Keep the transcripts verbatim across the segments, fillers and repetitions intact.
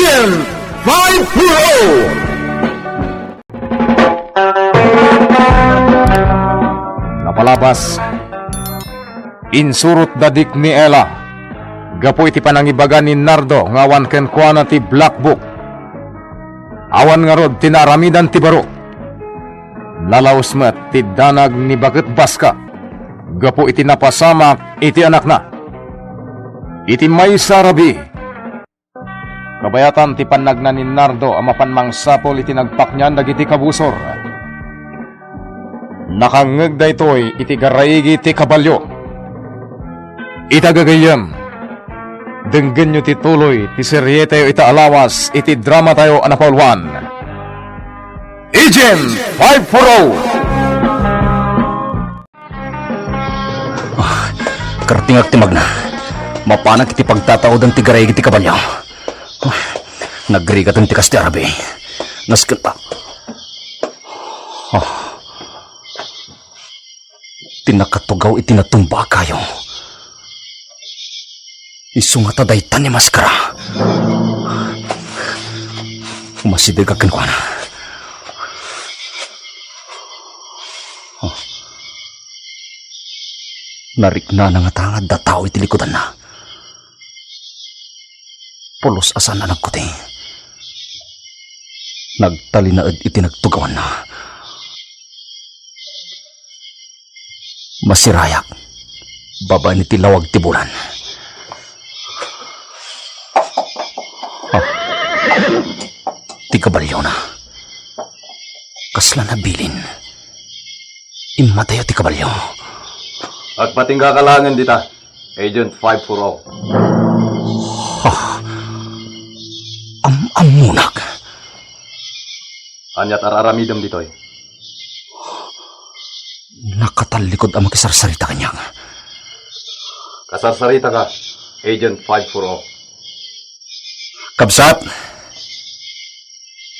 Agent five four oh. Napalabas, insurot da Dick ni Ella gapu iti panangibaga ni Nardo nga awan kenkuana ti black book. Awan ngarud ti naaramidan ti baro. Nalaus met ti danag ni Baket Baska gapu iti napasamak iti anakna. Iti maysa a rabii, kabayatan ti pannagna ni Nardo a mapan mangsapul iti nagpaknian dagiti kabusor. Nakangngeg daytoy iti garaigi ti kabalio. Ita gagayyem, denggenyo ti tuloy ti serietayo ita a lawas iti dramatayo a napauluan, Agent five four oh. Ah, kartingak ti magna. Mapanak iti pagtataodan ti garaigi ti kabalio. Ah, nagrigaten ti kasta a rabii. Nasken ta. Ah. Ti nakatugaw iti natumba a kayo. Isu ngata dayta ni Maskara. Umasidegak kenkuana. Oh. Nariknana ngata nga adda tao iti likudanna. Pulos a saan a nagkuti. Nagtalinaed iti nagtugawanna. Masirayak babaen iti lawag ti bulan. Ah. Ti kabaliona. Kasla nabilin. Immatayo ti kabalio. Agpatinggaka laengen dita, Agent five four oh. Ah. Am-ammonak. Ania ti ar-aramidem ditoy? Nakatallikud a makisarsarita kaniak. Kasarsaritaka, Agent five four oh. Kabsat,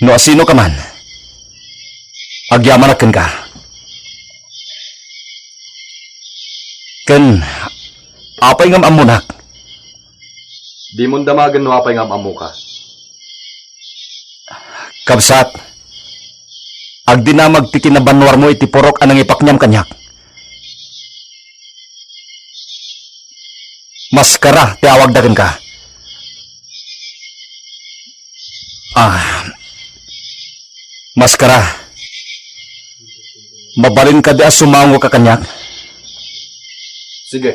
no asino ka man, agyamanak kenka. Ken apay ngem ammonak? Dimon damagen no apay nga am-ammoka. Kabsat, agdinamag ti kinabanwarmo iti purok a nangipakniam kaniak. Maskara ti awagda kenka. Ah, Maskara, mabalin kadi a sumangoka kaniak? Sige.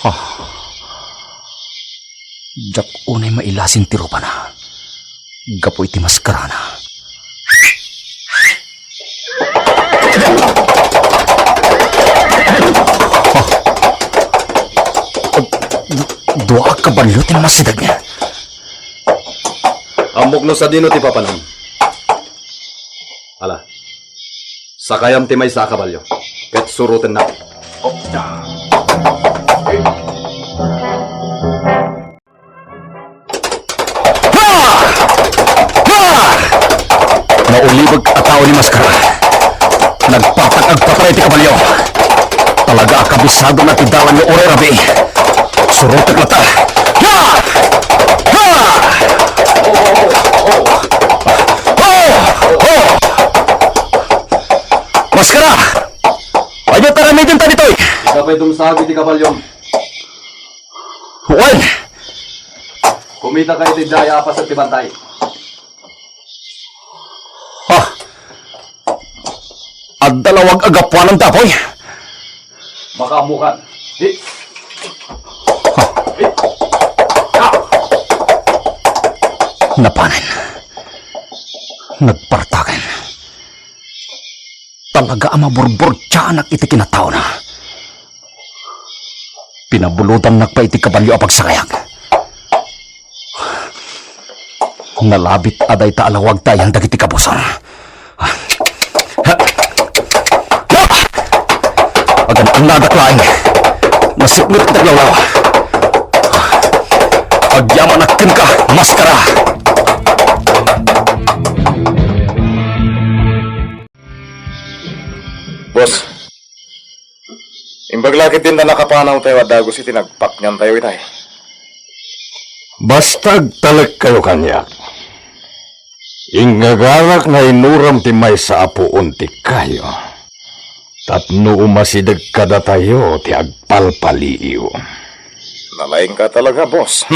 Ah. Diak unay mailasin ti rupana gapu iti maskarana. Ah. Du-, dua a kabalio ti masideg. Ammok no sadino ti papanam. Ala. Sakayam ti maysa a kabalio, ket surotennak. Ha! Ha! Naulibek a tao ni Maskara. Nagpatag agpatay ti kabalio. Talaga a kabisadona ti dalanyo uray rabii. Surotek latta. Ha! Ha! Oh! Oh! Maskara! Ania ti aramidenta ditoy? Ita pay dumsag iti kabaliom. Wen! Kumitaka iti daya a paset ti bantay. Ah! Adda lawag a gapuanan ti apuy. Makaammokan. Di. Napanen. Nagpartaken. Talaga a maburburtiaanak iti kinataona. Pinabulodannak pay iti kabalio a pagsakayak. Nalabit a dayta a lawag ti ayan dagiti kabusor. Agan-annadak laeng. Nasipnget ti aglawlaw. Agyamanak kenka, maskara. Boss, imbag Bakit dinta nakapanawtayo a dagus iti nagpakniantayo itay? Basta agtalekkayo kaniak. Ingngagarak nga inuram ti maysa a puon ti kayo tapno umasideg kadatayo ti agpalpaliiw. Nalaingka talaga, boss.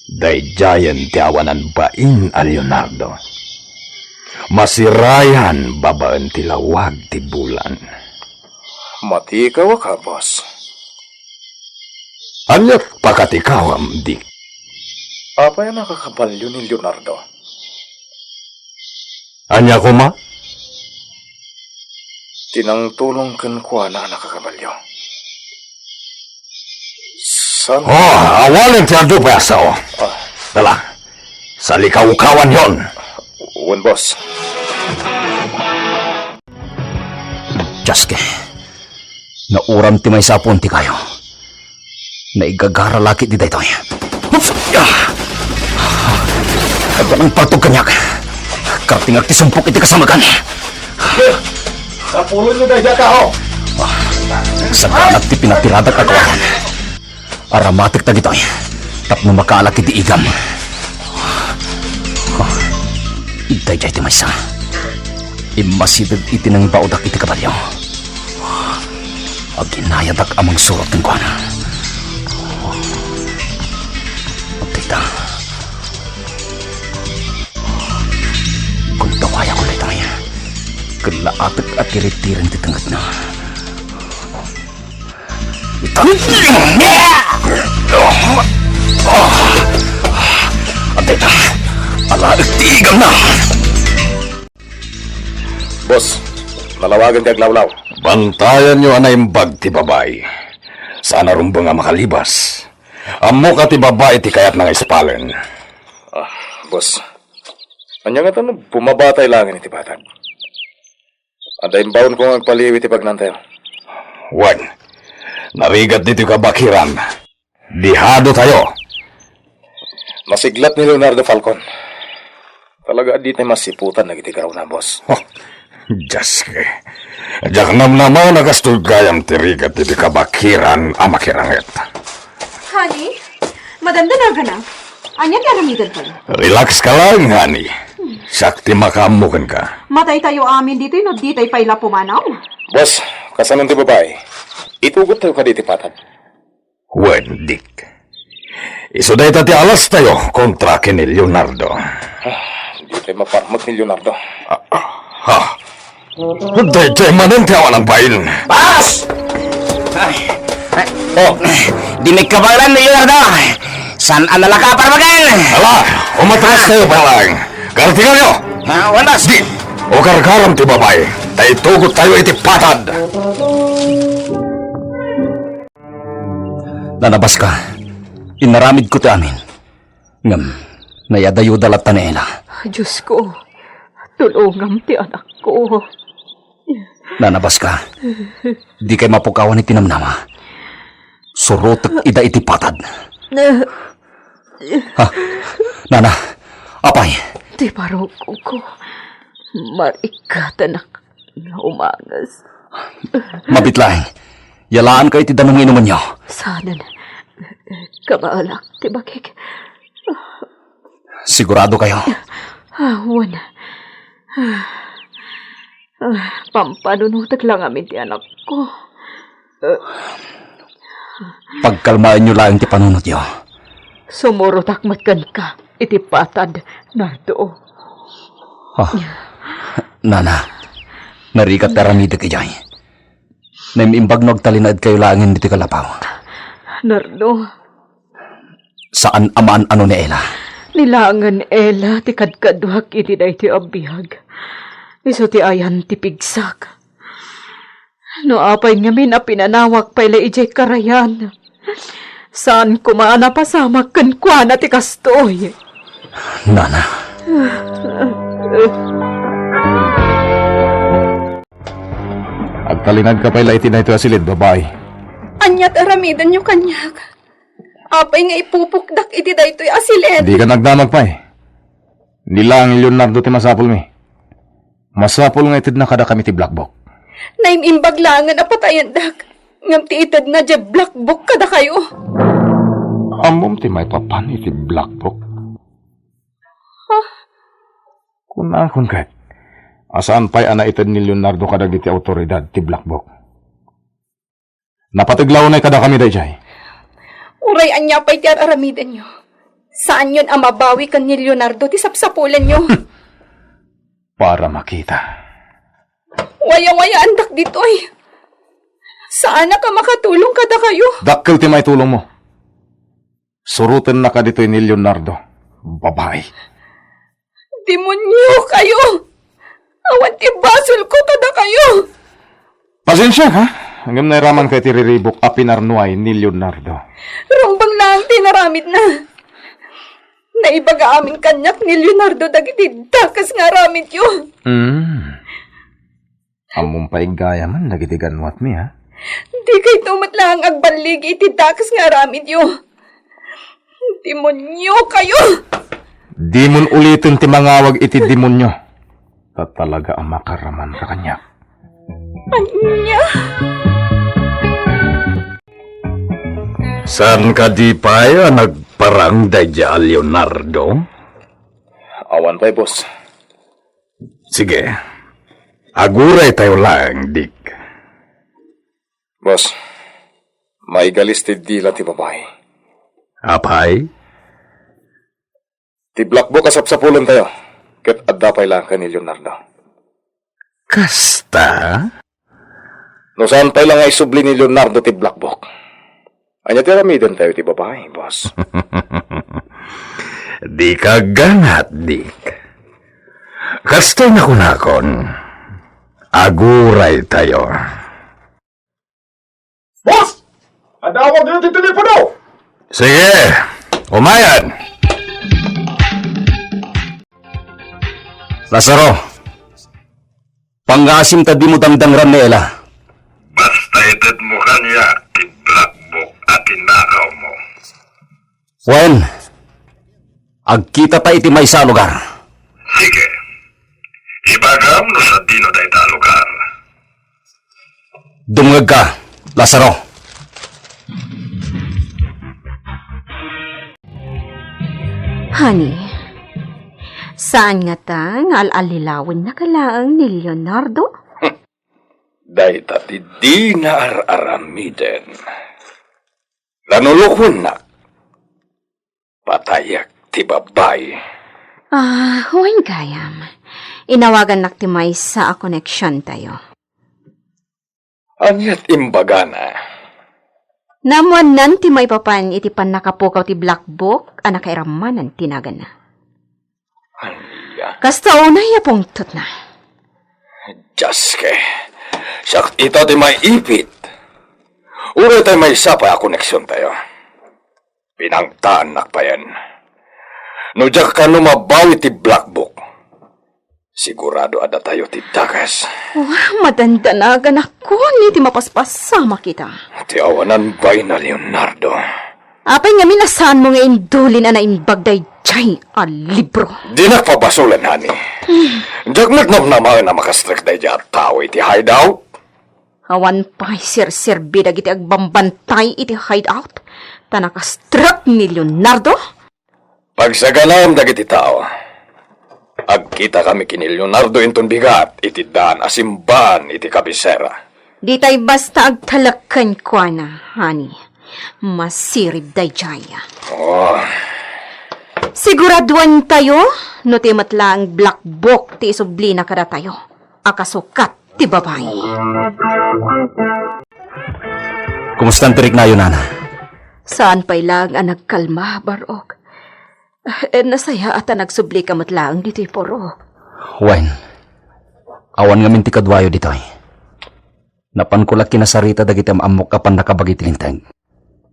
Daydiayen ti awanan bain a Leonardo. Masirayan babaen ti lawag ti bulan. Matikaw a ka, boss. Ania ti pakatikawam, Dick? Apay a nakakabalio ni Leonardo? Ania koma? Ti nangtulong kenkuana a nakakabalio. San- Oh, awanen ti adu, payaso. Ah. Dala, salikawkawanyon. Wen, boss. Jaske, nauram ti maysa a puon ti kayo. Naigagara la ketdi daytoy. Oops! Ah! Adda nangpartog kaniak. Kartingak ti sumpok iti kasamegan. Sapulonyo daydiay a tao. Sagana ti pinapiradak a kawayan. Aramatek dagitoy tapno makaalak iti igam. Daydiay ti maysa. Immasideg iti nangbaodak iti kabalio. Aginayadak a mangsurot kenkuana. Dayta. Kun tawayakon daytoy, ket laatek a tiritiren ti tengngetna. Ita-, Adda ita. Alaek ti igamna. Boss, nalawagen ti aglawlaw. Bantayanyo a naimbag ti babai. Saan a rumbeng a makalibas. Ammok a ti babai ti kayatna nga ispalen. Ah, boss. Ania ngata no bumabatay laengen iti patag? Adda imbaonko nga agpaliiw iti bagnantayo. Wen, narigat ditoy kabakiran. Dihadotayo. Nasiglat ni Leonardo Falcon. Talaga a ditay masiputan dagiti garrawna, boss. Oh, Dios, eh. Diak namnama a kastoy gayam ti rigat iti kabakiran a makiranget. Honey, madamdanagannak. Ania ti aramidentayo? Relax ka lang, honey. Siak ti makaammo kenka. Mataytayo amin ditoy no ditay pay la pumanaw. Boss, kasano ti babai? Itugottayo kadi iti patad. Wen, Dick. Isu dayta ti alastayo kontra ken ni Leonardo. Ah, ditay maparmek ni Leonardo. Ah, ah, ha? Daydiay manen ti awan a bain. Boss! Ay, ay. Oh. Di mi kabaelan ni Leonardo. Saan a nalaka a parmeken? Ala, umatastayo pay laeng. Kartinganyo! Ah, wen, boss. Di, o karkaram ti babai, ta itugottayo iti patad. Nanabaska. Inaramidko ti amin. Ngem, nayadayuda latta ni Ella. Diosko, tulongam ti anakko. Nanabaska. Dikay mapukawan iti namnama. Surotek ida iti patad. Ha? Nana, apay? Ti barukongko. Marikkatanak nga umanges. Mabit laeng. Yalaankayo iti danum nga inumenyo. Saanen. Kabaelak ti bakik. Siguradokayo? Ah, wen. Ah, pampanunotek la ngamin ti anakko. Pagkalmaenyo laeng ti panunotyo. Sumurotak met kenka iti patad, Nardo. Ah, nana, narigat ti aramidek idiay. Naim-imbag no agtalinaedkayo laengen ditoy kalapaw. Nardo. Saan a maan-ano ni Ella. Ni laengen Ella ti kadkaduak iti daytoy a biag. Isu ti ayan ti pigsak. No apay ngamin a pinanawak pay la idiay karayan, saan koma a napasamak kenkuana ti kastoy. Nana. Agtalinaedka pay la iti daytoy a siled, babai. Ania ti aramidenyo kaniak? Apay nga ipupokdak iti daytoy a siled? Dika nagdamag pay. Ni laeng Leonardo ti masapulmi. Masapul nga itedna kadakami ti black book. Naim-imbag laengen a patayendak. ngem ti itedna diay black book kadakayo. Ammom ti maipapan iti black book? Ha? Kunakon ket, a saan pay a naited ni Leonardo kadagiti awtoridad ti black book. Napateg la unay kadakami daydiay. Uray ania pay ti ar-aramidenyo, saanyon a mabawi ken ni Leonardo ti sapsapulenyo. Para makita. Wayawayaandak ditoy. Saanak a makatulong kadakayo. Dakkel ti maitulongmo. Surotennaka ditoy ni Leonardo, babai. Demoniokayo! Awan ti basolko kadakayo! Pasensiak, ha? Ngem nairamanka iti riribuk a pinarnuay ni Leonardo. Rumbeng laeng ti inaramidna. Naibaga amin kaniak ni Leonardo dagiti dakes nga aramidyo. Hmm. Ammom pay gayam dagiti ganwatmi, ha? Dikayto met laeng agballigi iti dakes nga aramidyo. Demoniokayo! Dimon uliten ti mangawag iti demonio. Ta talaga a makaramanka kaniak. Ania? Saan kadi pay a nagparang daydiay a Leonardo? Awan pay, boss. Sige. Aguraytayo laeng, Dick. Boss, maigalis ti dila ti babai. Apay? Ti black book a sapsapulentayo, ket adda pay laeng ken ni Leonardo. Kasta? No saan pay la nga isubli ni Leonardo ti black book, ania ti aramidentayo iti babai, boss? Dika agganat, Dick. Kastoy nakunakon, aguraytayo. Boss! Adawag na ti telepono! Sige, umayan! Lazaro, pangngasim ta dimo dangdangran ni Ella. Basta itedmo kaniak ti black book a tinakawmo. Wen, agkitata iti maysa a lugar. Sige. Ibagam no sadino dayta a lugar. Dumngegka, Lazaro. Honey, saan ngata nga al-allilawennaka laeng ni Leonardo? Dayta ti dina ar-aramiden. Lanulukonnak. Patayek ti babai. Ah, wen gayam. Inawagannak ti maysa a koneksiontayo. Aniat imbagana? Naammoannan ti maipapan iti pannakapukaw ti black book a nakairamanan ti naganna. Ania? Kasta unay a pungtotna. Dios, ke. Siak ita ti maiipit. Uray tay maysa pay a koneksiontayo. Pinangtaannak payen. No diak kano mabawi ti black book, sigurado a datayo ti dakes. Oh, madandanaganak iti mapaspasamak ita. Ti awanan baina, Leonardo. Apay ngamin a saanmo nga indulin a naimbag daydiay a libro? Dinak pabasolen, honey. Diak met namnamaen a makastrek daydiay a tao iti hideout. Awan pay serserbi dagiti agbambantay iti hideout, ta nakastrek ni Leonardo. Pagsaganaem dagiti tao. Agkitakami ken ni Leonardo inton bigat iti daan a simbaan iti kabisera. Ditay basta agtalek kenkuana, honey. Masirib daydiay. Oh. Siguraduentayo no ti met laeng black book ti isublina kadatayo a kasukat ti babai. Kumusta ti riknayo, nana? Saan pay laeng a nagkalma, Barok. Eh, nasayaat a nagsublika met laeng ditoy puro. Wen, awan ngamin ti kaduayo ditoy. Napanko la kinasarita dagiti am-ammok a pannakabagi ti linteg.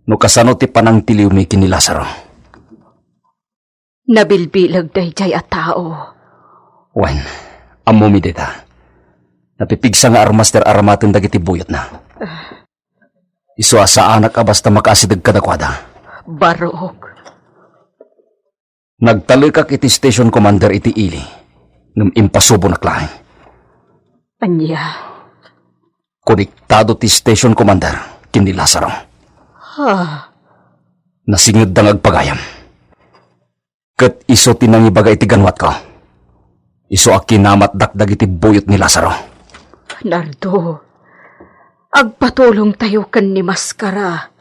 No kasano ti panangtiliwmi ken ni Lazaro? Nabilbileg daydiay a tao. Wen, ammomi dayta. Napipigsa nga armas ti ar-aramaten dagiti buyotna. Ah. Isu a saanak a basta makaasideg kadakuada. Barok. Nagtalekak iti station commander iti ili, ngem impasubonak laeng. Ania? Konektado ti station commander. ken ni Lazaro. Ah. Nasingedda nga agpagayam. Ket isu ti nangibaga iti ganwatko. Isu a kinamatdak dagiti buyot ni Lazaro. Nardo, agpatulongtayo ken ni Maskara.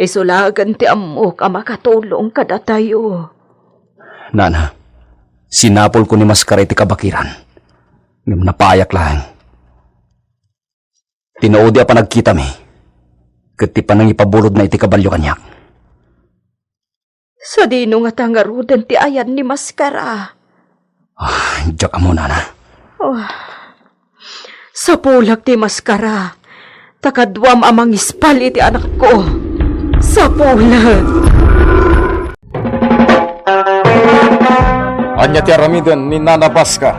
Isu laengen ti ammok a makatulong kadatayo. Nana, sinapulko ni Maskara iti kabakiran. Ngem napayak laeng. Tinuodi a panagkitami, ket ti panangipabulodna iti kabalio kaniak. Sadino ngata ngaruden ti ayan ni Maskara? Ah, diak ammo, Nana. Oh. Sapulek ti Maskara, ta kaduam a mangispal iti anakko. Sapulek. Ania ti aramiden ni Nana Basca?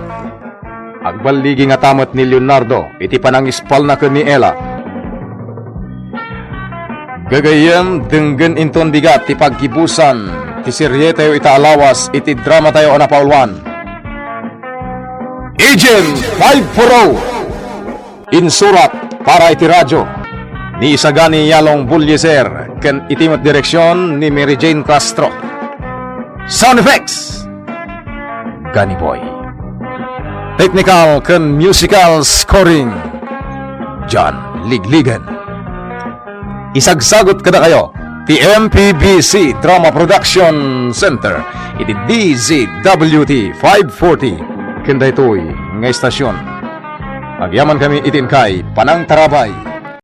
Agballigi ngata met ni Leonardo iti panangispalna ken ni Ella. Gagayyem, denggen inton bigat ti paggibusan ti serietayo ita a lawas iti dramatayo a napauluan. Agent five four oh. Insurat para iti radyo ni Isagani Yalong Bullieser ken iti met direksion ni Mary Jane Castro. Sound effects, Gani Boy. Technical ken musical scoring, John Ligligan. Isagsagut kadakayo ti M P B C Drama Production Center iti D Z W T five forty ken daytoy nga istasyon. Agyamankami iti inkay panangtarabay.